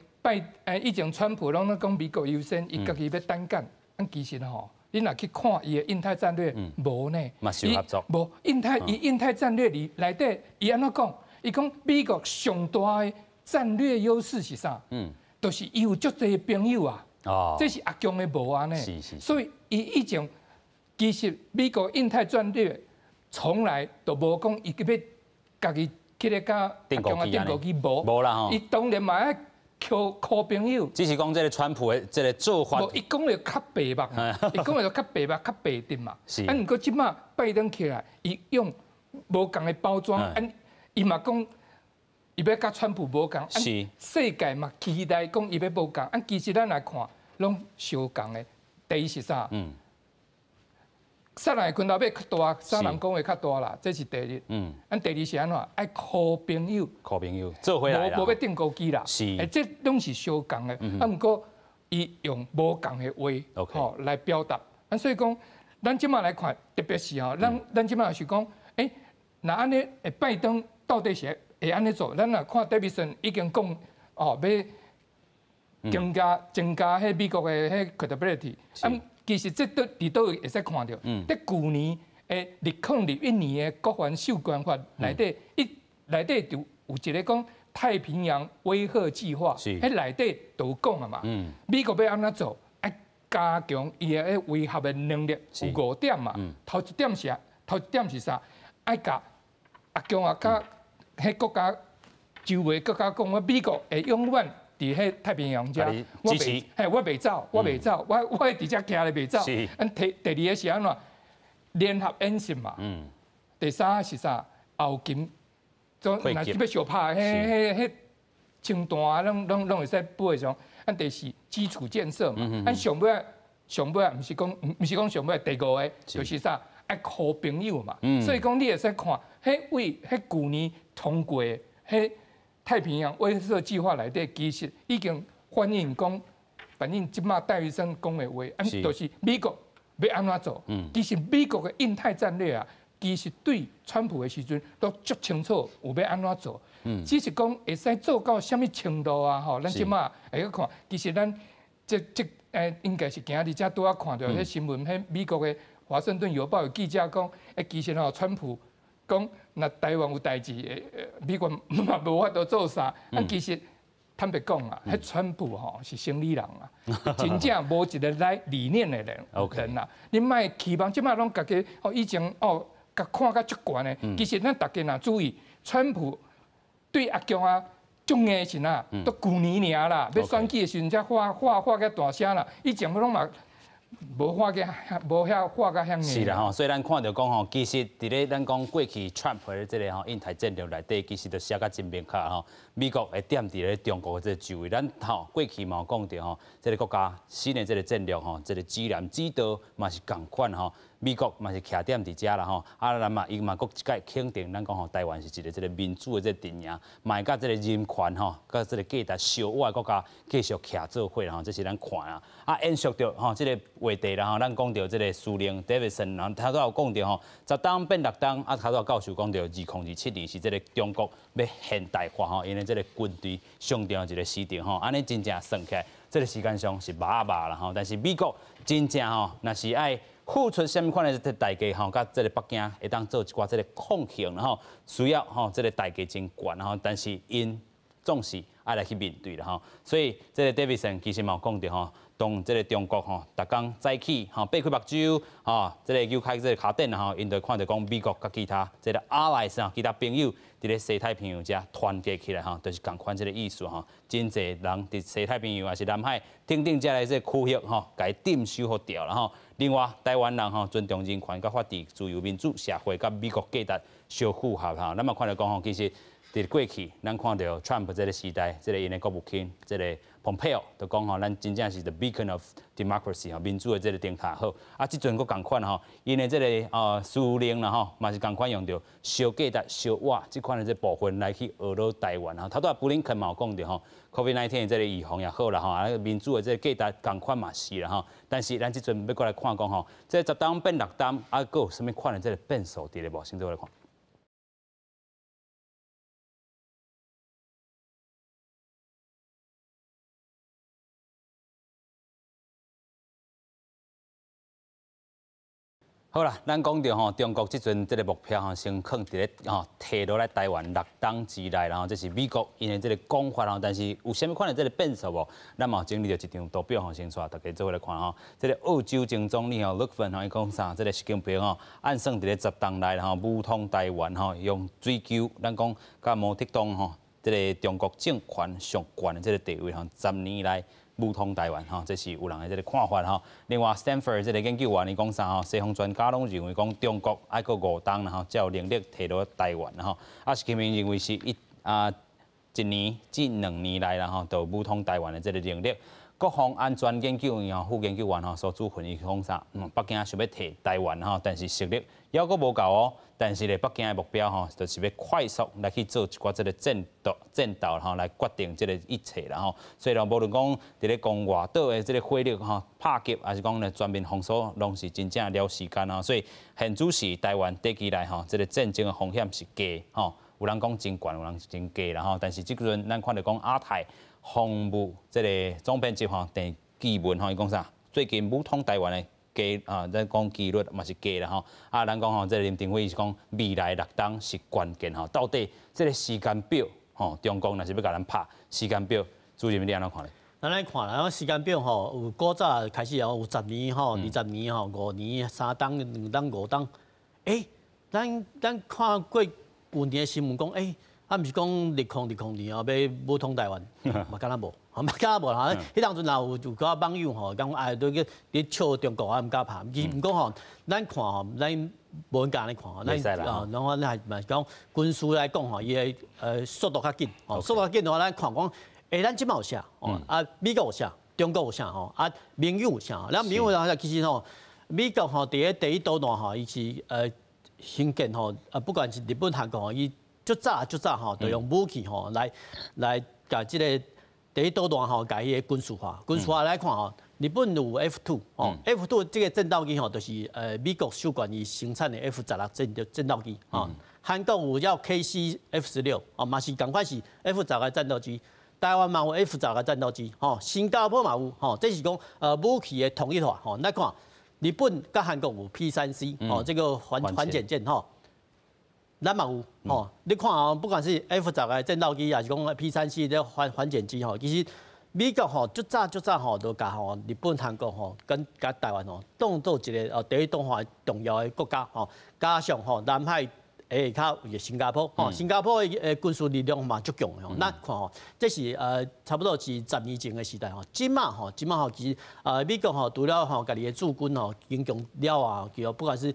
川普攏咧講美國優先，伊家己欲單幹。按其實吼，你若去看伊的印太戰略，無呢。嘛是有合作。無印太，伊印太戰略裡內底，伊按怎講？伊講美國上大的戰略優勢是啥？就是伊有足濟朋友啊，這是阿強的無按呢，所以伊以前其實美國印太戰略從來都無講伊欲家己去咧佮阿強啊定過去無，無啦吼，伊當然嘛愛靠靠朋友。只是講這个川普的這个做法。無，伊講的較白目，伊講的較白目、較白的嘛。是。啊，毋過這馬拜登起來，伊用無仝的包裝，啊，伊嘛講，伊欲佮川普無仝。是。世界嘛期待講伊欲無仝，啊，其實咱來看，攏相仝的。第一是啥？殺人的拳頭欲較大，殺人講話較大啦，這是第一。咱第二是按怎？愛靠朋友。靠朋友，做伙來啦。無欲釘孤枝啦。是。欸，這攏是相仝的。啊，毋過伊用無仝的話，吼來表達。啊，所以講，咱這馬來看，特別是吼，咱這馬是講，欸，若按呢，拜登到底是會按呢做？咱若看戴維森已經講，哦，欲增加彼美國的彼 capability。啊，其實這都佇佗位會使看著？佇舊年的2021年的國防授權法內底，伊內底就有一个講太平洋威嚇計劃，彼內底就有講啊嘛。美國欲按怎做？愛加強伊的威嚇的能力，有五點嘛。頭一點是啥？愛共阿強啊，佮彼國家周圍國家講，我美國會永遠佇彼太平洋遮，我袂，嘿，我袂走，我袂走，我會佇遮徛咧袂走。啊，第二个是按怎？聯合演習嘛。第三是啥？後勤，總若是欲相拍，彼槍彈啊，攏會使補會上。啊，第四基礎建設嘛。啊，上尾上尾，毋是講上尾，第五个就是啥？愛靠朋友嘛。所以講你會使看，彼位彼舊年通過彼太平洋威懾計劃內底，其實已經反映講，反映這馬戴維森講的話，啊，就是美國欲按怎做？其實美國的印太戰略啊，其實對川普的時陣都足清楚，有欲按怎做。只是講會使做到啥物程度啊？吼，咱這馬會去看，其實咱這應該是今仔日才拄仔看著彼新聞，彼美國的華盛頓郵報的記者講，欸，其實吼，川普講，若台灣有代誌，美國嘛無法度做啥。啊，其實坦白講啊，彼川普吼是生理人啊，真正無一个來理念的人人啊。你莫期望這馬攏家己哦，以前哦，共看甲足懸的。其實咱逐家若注意，川普對阿強啊，足硬的時啊，都舊年爾啦，欲選舉的時陣才喊喊喊較大聲啦，以前攏嘛。無喊甲，無遐喊甲遐硬。是啦吼，所以咱看著講吼，其實佇咧咱講過去 Trump 的這个吼印太戰略內底，其實就寫甲真明確吼，美國會踮佇咧中國的這个周圍。咱吼過去嘛有講著吼，這个國家新的這个戰略吼，這个指南指導嘛是仝款吼。美國嘛是徛踮佇遮啦吼，啊，咱嘛伊嘛閣一擺肯定，咱講吼，台灣是一个這个民主的這個陣營，嘛會佮這个人權吼，佮這个價值相倚的國家繼續徛做伙啦吼，這是咱看啊。啊，延續著吼這个話題啦吼，咱講著這个司令 Davidson，然後頭拄有講著吼，十冬變六冬，啊，頭拄教授講著2027年是這个中國欲現代化吼，𪜶的這个軍隊上重要一个時程吼，按呢真正算起來，這个時間上是密仔密啦吼，但是美國真正吼，若是愛付出啥物款的代價吼，佮這个北京會當做一寡這个抗衡吼，需要吼這个代價真懸吼，但是𪜶總是愛來去面對啦吼。所以這个 Davidson 其實嘛有講著吼，當這个中國吼，逐工早起吼，擘開目睭吼，這个扭開這个跤頂吼，𪜶就看著講美國佮其他這个 allies 啊，其他朋友佇咧西太平洋遮團結起來吼，就是仝款這个意思吼。真濟人佇西太平洋抑是南海等等遮个這個區域吼，共伊鎮守予牢啦吼。另外，台灣人吼尊重人權、佮法治、自由民主社會，佮美國價值相符合吼。咱嘛看著講吼，其實佇過去，咱看著 Trump 這个時代，這个𪜶的國務卿，這个 Pompeo 就講吼，咱真正是 the beacon of democracy 吼，民主的這个燈塔好。啊，這陣閣仝款吼，𪜶的這个司令啦吼，嘛是仝款用著相價值相倚這款的這部分來去呵咾台灣吼。頭拄仔布林肯嘛有講著吼，COVID-19 這个預防也好啦吼，啊民主的這个價值仝款嘛是啦吼。但是咱這陣欲過來看講吼，這十冬變六冬，啊，閣有啥物款的這个變數佇咧無？先做來看。好啦，咱講著吼，中國這陣這个目標吼，先囥佇咧吼，提落來台灣六冬之內，然後這是美國𪜶的這个講法吼，但是有啥物款的這个變數無？咱嘛有整理著一張圖表吼，先帶大家做伙來看吼。這个澳洲前總理吼，勒芬吼，伊講啥？這个習近平吼，按算佇咧十冬內吼，武統台灣吼，用水球，咱講佮毛澤東吼。這个中國政權上懸的這个地位吼，10年來武統台灣吼，這是有人的這个看法吼。另外，Stanford 這个研究員伊講啥吼？西方專家攏認為講中國愛閣5冬吼，才有能力提落台灣吼。啊，習近平認為是1年至2年內啦吼，就武統台灣的這个能力。國防安全研究院副研究員吼蘇主雲伊講啥？北京想欲提台灣吼，但是實力猶閣無夠哦。但是咧，北京的目標吼，就是欲快速來去做一寡這个戰鬥吼，來決定這个一切啦吼。所以咧，無論講佇咧講外島的這个火力吼拍擊，抑是講咧全面封鎖，攏是真正了時間吼。所以現此時台灣短期內吼，這个戰爭的風險是低吼。有人講真懸，有人真低啦吼。但是這陣咱看著講亞太防務這个總編輯吼鄭繼文吼，伊講啥？最近武統台灣的低啊，咱講幾率嘛是低啦吼。啊，咱講吼，這个林廷輝是講未來6冬是關鍵吼。到底這个時間表吼，中共若是欲共咱拍時間表，主任你按怎看咧？咱來看啦，時間表吼，有古早開始哦，有十年吼、20年吼、5年、3冬、2冬、5冬。欸，咱看過舊年的新聞講，欸，啊，毋是講2020年哦，欲武統台灣，嘛敢若無，嘛敢若無啦。彼當陣若有寡網友吼，講哎，都去咧笑中國啊，毋敢拍。其實毋過吼，咱看吼，咱無按呢看吼，咱啊，然後咱還嘛是講軍事來講吼，伊的速度較緊，吼，速度較緊的話，咱看講，欸，咱這擺有啥？哦，啊，美國有啥？中國有啥？吼，啊，盟友有啥？咱盟友的話，其實吼，美國吼，佇咧第一島鏈吼，伊是興建吼，啊，不管是日本、韓國吼，伊足早足早吼，就用武器吼來共這个第一島鏈吼，共彼个軍事化。軍事化來看吼，日本有 F2 吼，F2 這个戰鬥機吼，就是美國授權伊生產的 F-16戰鬥機吼。韓國有叫 KC-F16哦，嘛是仝款是 F 十的戰鬥機。台灣嘛有 F 十的戰鬥機，吼，新加坡嘛有，吼，這是講武器的統一化，吼。咱看日本佮韓國有 P-3C，哦，這个反潛艦，吼，咱嘛有，吼。你看哦，不管是 F 十的戰鬥機，抑是講 P-3C 這反潛機，吼，其實美國吼足早足早吼，就共吼日本、韓國吼跟佮台灣吼當做一个第一島鏈重要的國家，吼，加上吼南海下跤有新加坡，吼，新加坡的軍事力量嘛足強的吼。咱看吼，這是差不多是10年前的時代吼。這馬吼，其實美國吼除了吼家己的駐軍吼增強了啊，其實不管是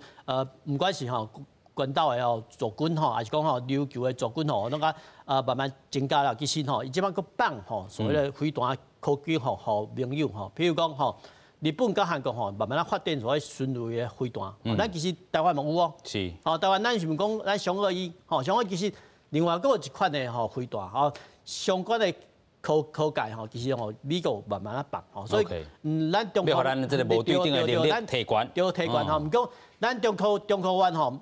毋管是吼關島的吼駐軍吼，抑是講吼琉球的駐軍吼，攏較慢慢增加了。其實吼，伊這馬閣放吼所謂的飛彈科技吼，予盟友吼，譬如講吼，日本佮韓國吼，慢慢仔發展所謂巡邏的飛彈。咱其實台灣嘛有哦。吼，台灣咱是毋是講咱雄二一？吼，雄二一其實另外閣有一款的吼飛彈吼，相關的科技吼，其實吼美國慢慢仔放吼，所以咱中科咱這个無對等的能力提懸，對提懸吼，毋過咱中科院吼，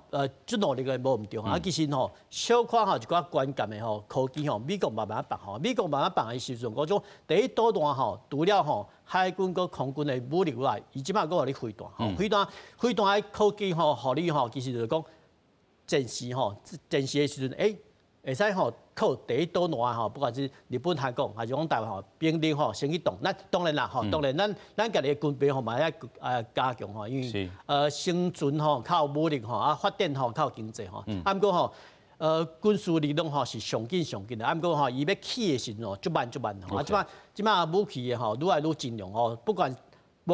足努力的無毋對啊，其實吼小可吼一寡關鍵的吼科技吼，美國慢慢放吼，美國慢慢放的時陣，嗰種第一島鏈吼，除了吼海軍佮空軍的武力外，伊這馬閣予你飛彈吼，飛彈的科技吼，予你吼，其實就是講戰時吼，戰時的時陣，欸，會使吼靠第一島鏈吼，不管是日本、韓國，抑是講台灣吼，兵力吼先去動。咱當然啦吼，當然咱家己的軍備吼嘛愛加強吼，因為生存吼靠武力吼，啊發展吼靠經濟吼。啊，毋過吼，軍事力量吼是上緊上緊的。啊，毋過吼，伊欲起的時陣吼，足慢足慢吼。啊，這馬武器的吼，愈來愈精良吼，不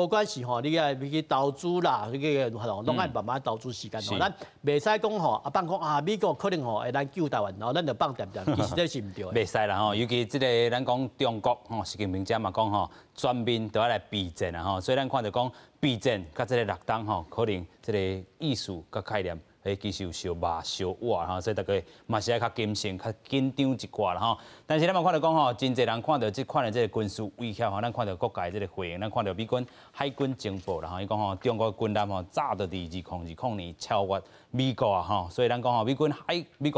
管是吼，你愛去投資啦，這个吼，攏愛慢慢投資時間吼。咱袂使講吼，啊放講啊，美國可能吼會來救台灣，吼，咱就放恬恬，其實這是毋對的。袂使啦吼，尤其這个咱講中國吼，習近平遮嘛講吼，全面都愛來備戰啊吼，所以咱看著講備戰佮這个6冬吼，可能這个意思佮概念。彼其實有相峇相倚吼，所以大家嘛是愛較謹慎、較緊張一寡啦吼。但是咱嘛看著講吼，真濟人看著這款的這个軍事威脅吼，咱看著各界這个回應，咱看著美軍海軍情報啦吼，伊講吼，中國軍艦吼早就佇2020年超越美國啊吼，所以咱講吼，美國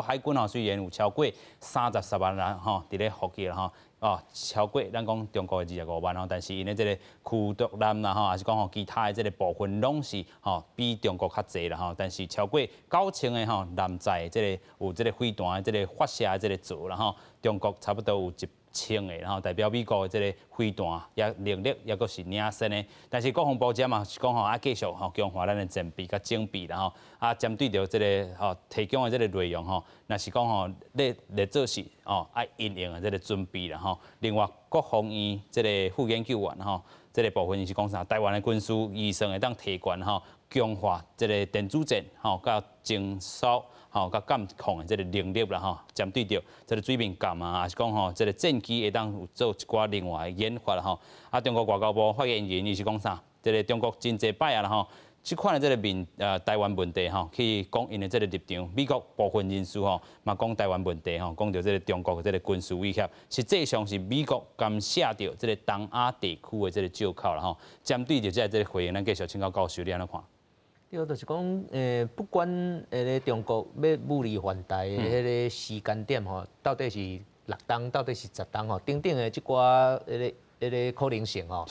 海軍吼雖然有超過33萬人吼佇咧服役啦吼。哦，超過咱講中國的25萬吼，但是𪜶的這个驅逐艦啦吼，抑是講吼其他的這个部分攏是吼比中國較濟啦吼，但是超過9000个吼艦載這个有這个飛彈的這个發射的這个座啦吼，中國差不多有一穿的，然後代表美國的這个飛彈也能力抑閣是領先的。但是國防部這嘛是講吼，啊繼續吼強化咱的戰備佮準備，然後啊針對著這个吼提供的這个內容吼，若是講吼咧咧做事哦，愛因應的這个準備啦吼。另外國防院這个副研究員吼，這个部分伊是講啥？台灣的軍事預算會當提懸吼，強化這个電子戰吼，佮偵搜吼，佮監控的這个能力啦吼，針對著這个水面艦啊，還是講吼，這个戰機會當有做一寡另外的研發啦吼。啊，中國外交部發言人伊是講啥？這个中國真濟擺啊啦吼，這款的這个面台灣問題吼，去講𪜶的這个立場。美國部分人士吼嘛講台灣問題吼，講著這个中國的這个軍事威脅，實際上是美國干涉著這个東亞地區的這个藉口啦吼。針對著這个回應，咱繼續請教教授，你按怎看？對，就是講，不管彼个中國欲武力犯台的彼个時間點吼，到底是6冬，到底是10冬吼，等等的這寡彼个可能性吼。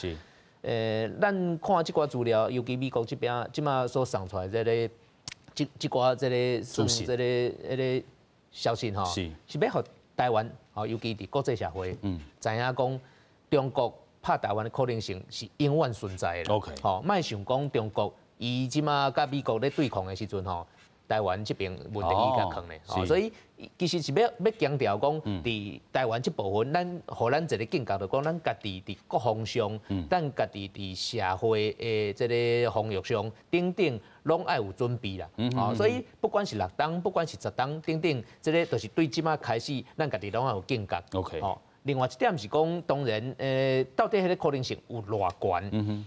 咱看這寡資料，尤其美國這邊這馬所送出來這个這寡這个算這个彼个消息吼，是欲予台灣吼，尤其佇國際社會，知影講中國拍台灣的可能性是永遠存在的。 吼，莫想講中國伊這馬佮美國咧對抗的時陣吼，台灣這邊問題伊較囥咧，所以其實是欲強調講，佇台灣這部分，咱予咱一个警覺，就講咱家己佇國防上，咱家己佇社會的這个防禦上等等，攏愛有準備啦。哦，所以不管是6冬，不管是10冬等等，這个就是對這馬開始，咱家己攏愛有警覺。 哦，另外一點是講，當然，到底彼个可能性有偌懸？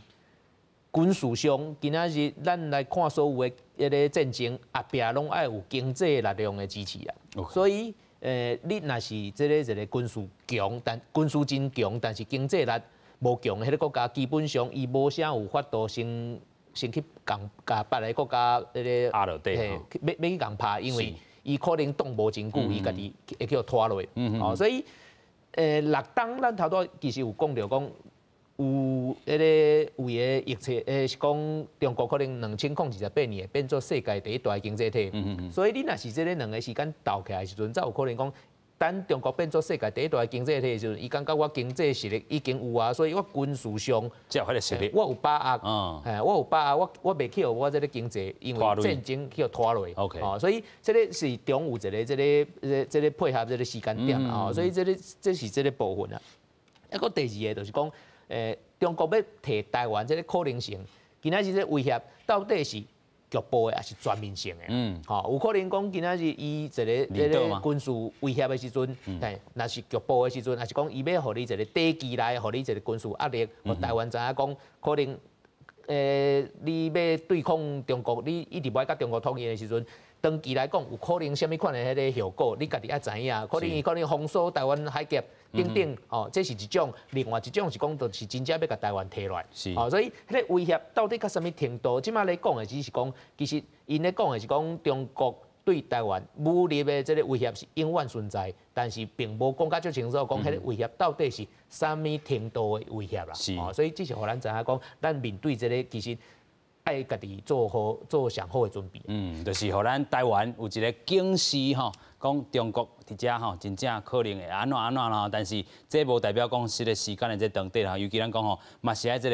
軍事上，今仔日咱來看所有的彼个戰爭，後壁攏愛有經濟力量的支持啊。所以，你若是這个一个軍事強，但軍事真強，但是經濟力無強的彼个國家，基本上伊無啥有法度先去共共別个國家彼个壓落底，欲去共拍，因為伊可能擋無真久，伊家己會去予拖落。哦，所以，6冬咱頭拄其實有講著講。有彼个為个疫情，是講中國可能2028年會變做世界第一大經濟體，所以你若是這个兩个時間鬥起來的時陣，才有可能講，等中國變做世界第一大經濟體的時陣，伊感覺我經濟實力已經有啊，所以我軍事上，才有彼个實力，我有把握，我有把握，我袂去予我這个經濟因為戰爭去予拖落，哦，所以這个是中有一个這个配合這个時間點啊，所以這个這是這个部分啊。啊，閣第二个就是講。中國欲提台灣這个可能性，今仔日這个威脅到底是局部的，還是全面性的？吼，有可能講今仔日伊一个這个軍事威脅的時陣，嘿，若是局部的時陣，還是講伊欲予你一个短期內予你一个軍事壓力，予台灣知影講可能，你欲對抗中國，你一直欲佮中國統一的時陣。長期來講，有可能啥物款的彼个後果，你家己愛知影。可能伊可能封鎖台灣海峽等等，哦，這是一種；另外一種是講，就是真正欲共台灣提落來。哦，所以彼个威脅到底到啥物程度？這馬咧講的只是講，其實𪜶咧講的是講中國對台灣武力的這个威脅是永遠存在，但是並無講甲足清楚，講彼个威脅到底是啥物程度的威脅啦。哦，所以這是予咱知影講，咱面對這个其實。愛家己做好做上好的準備。嗯，就是予咱台灣有一个警示吼，講中國佇遮吼，真正可能會按怎按怎啦。但是這無代表講這個時間的這長短啦。尤其咱講吼，嘛是愛這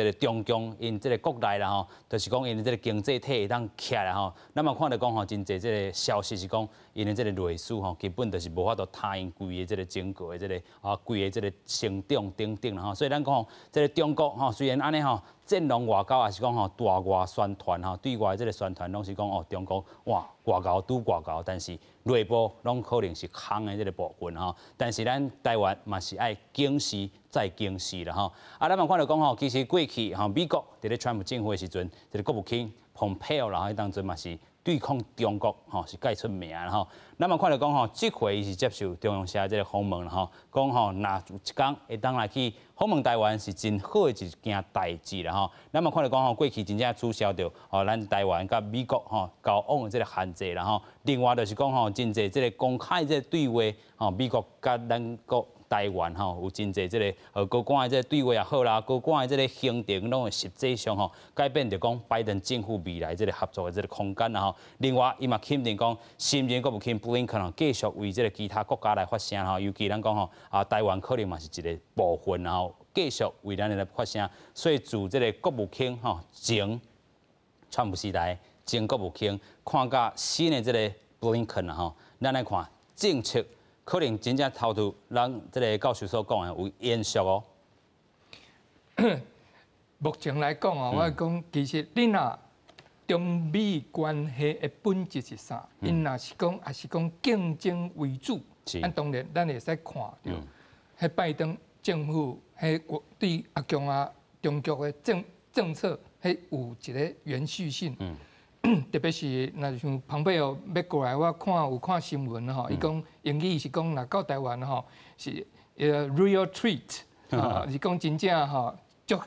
個中共𪜶這個國內啦吼，就是講𪜶這個經濟體會當起來吼。咱嘛看著講吼，真濟這個消息是講，𪜶的這個內需吼，根本就是無法度撐𪜶規个這個整個的這個啊，規个這個成長等等啦吼。所以咱講這個中國吼，雖然按呢吼，戰狼外交，抑是講吼大外宣傳吼，對外這個宣傳攏是講哦，中國哇外交拄外交，但是內部攏可能是空的這個部分吼。但是咱台灣嘛是愛警示再警示啦吼。啊，咱嘛看著講吼，其實過去吼美國佇咧川普政府的時陣，這個國務卿蓬佩奧啦，彼當陣嘛是對抗中國吼是蓋出名啦吼。咱嘛看著講吼，這回伊是接受中央社這個訪問啦吼，講吼若有一工會當來去訪問台灣是真好的一件代誌啦吼。咱嘛看著講吼，過去真正取消著吼咱台灣佮美國吼交往的這個限制啦吼。另外就是講吼，真濟這個公開這個對話吼，美國佮咱國。台灣吼有真濟這个高官的這个對話也好啦，高官的這个行程攏會實際上吼改變著講拜登政府未來這个合作的這个空間啦吼。另外，伊嘛肯定講，新任國務卿布林肯吼繼續為這个其他國家來發聲吼，尤其咱講吼啊，台灣可能嘛是一个部分然後繼續為咱來發聲。所以自這个國務卿吼前川普時代前國務卿看佮新的這个布林肯啊吼，咱來看政策可能真正頭拄咱這个教授所講的有延續哦。目前來講哦，我講其實你若中美關係的本質是啥？𪜶若是講，抑是講競爭為主。咱當然咱會使看著，彼拜登政府彼國對阿共啊中國的政策，彼有一个延續性。特別是若像蓬佩奧欲過來，我看有看新聞吼，伊講英語是講若到台灣吼是 real treat，啊是講真正吼足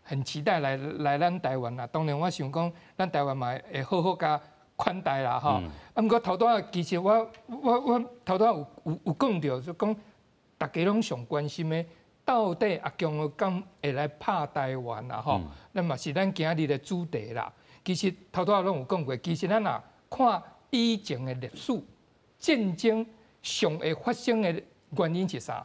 很期待來咱台灣啦。當然我想講，咱台灣嘛會好好共款待啦吼。啊，毋過頭拄仔其實我頭拄仔有講著，就講逐家攏上關心的，到底阿共敢會來拍台灣啦吼？咱嘛是咱今日的主題啦。其實頭拄仔攏有講過，其實咱若看以前的歷史，戰爭上會發生的原因是啥？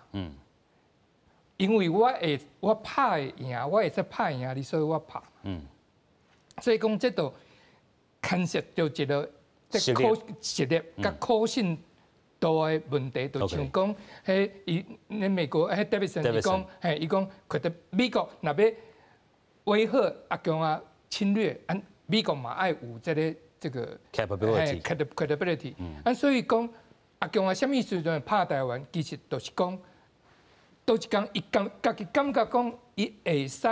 因為我拍會贏，我會使拍贏你，所以我拍。所以講這就牽涉著一个可實力佮可信度的問題，就像講，彼伊咧美國彼 Davidson 伊講，嘿，伊講覺得美國若欲威嚇阿共啊侵略，按美國嘛愛有這個 capability credibility。啊，所以講阿共啊，啥物時陣拍台灣，其實就是講，佗一工伊感家己感覺講，伊會使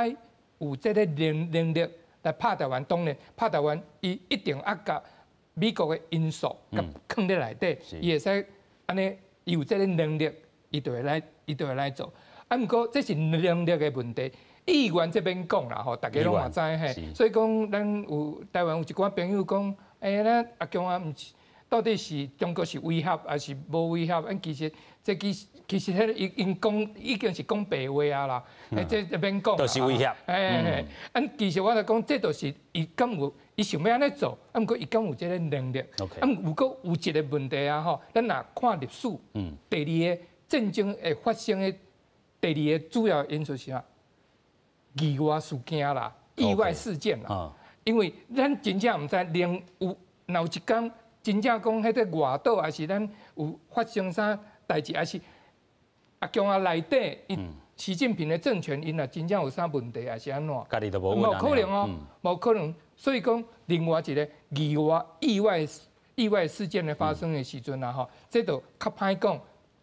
有這个能力來拍台灣。當然，拍台灣，伊一定愛共美國的因素共囥佇內底，伊會使按呢，伊有這个能力，伊就會來做。啊，毋過這是能力的問題。意願這免講啦吼，逐家攏嘛知嘿。所以講，咱有台灣有一寡朋友講，欸，咱阿共啊，毋是到底是中國是威脅抑是無威脅？咱其實這其實彼个𪜶講已經是講白話啊啦，這免講。都是威脅。嘿嘿，啊，其實我來講，這就是伊敢有伊想欲按呢做，啊，毋過伊敢有這个能力。啊，毋過有一个問題啊吼，咱若看歷史，第二个戰爭會發生的第二个主要因素是啥？意外事件啦，意外事件啦。因為咱真正毋知，連有若有一工真正講彼个外島，抑是咱有發生啥代誌，抑是阿共啊內底，習近平的政權，𪜶若真正有啥問題，抑是按怎？家己都無無可能哦，無可能。所以講，另外一個意外事件的發生的時陣啊，吼，這就較歹講，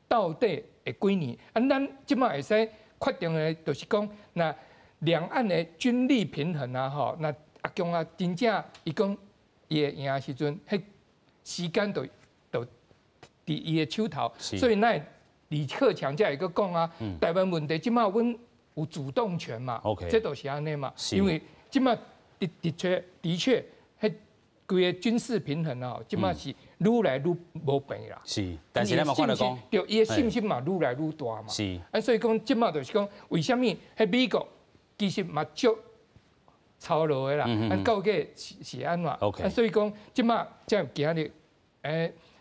到底會幾年？啊，咱這擺會使確定的，就是講，若兩岸的軍力平衡啊，吼，若阿共啊真正伊講伊會贏的時陣，彼時間就佇伊的手頭。所以咱李克強才會閣講啊，台灣問題這擺阮有主動權嘛，這就是按呢嘛。因為這擺的確，彼規个軍事平衡啊，這擺是愈來愈無平啦。是，但是咱嘛看著講，對，伊的信心嘛愈來愈大嘛。啊，所以講這擺就是講，為啥物彼美國其實嘛足操勞的啦？啊，到底是按怎？啊，所以講這擺才有今日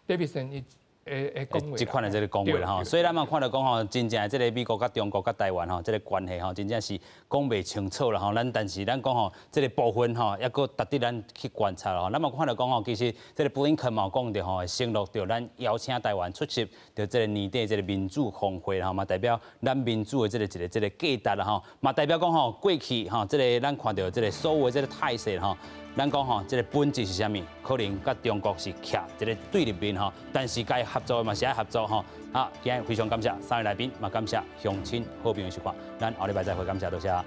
，Davidson 伊會講話。這款的這个講話啦吼，所以咱嘛看著講吼，真正這个美國佮中國佮台灣吼，這个關係吼，真正是講袂清楚啦吼。咱但是咱講吼，這个部分吼，猶閣值得咱去觀察吼。咱嘛看著講吼，其實這个布林肯嘛有講著吼，會承諾著咱邀請台灣出席著這个年底這个民主峰會吼，嘛代表咱民主的這个一个這个價值啦吼，嘛代表講吼，過去吼，這个咱看著這个所有的這个態勢吼。咱講吼，這个本質是啥物？可能佮中國是徛一个對立面吼，但是該合作的嘛是愛合作吼。好，今日非常感謝三位來賓，嘛感謝鄉親好朋友收看，咱後禮拜再會，感謝多謝。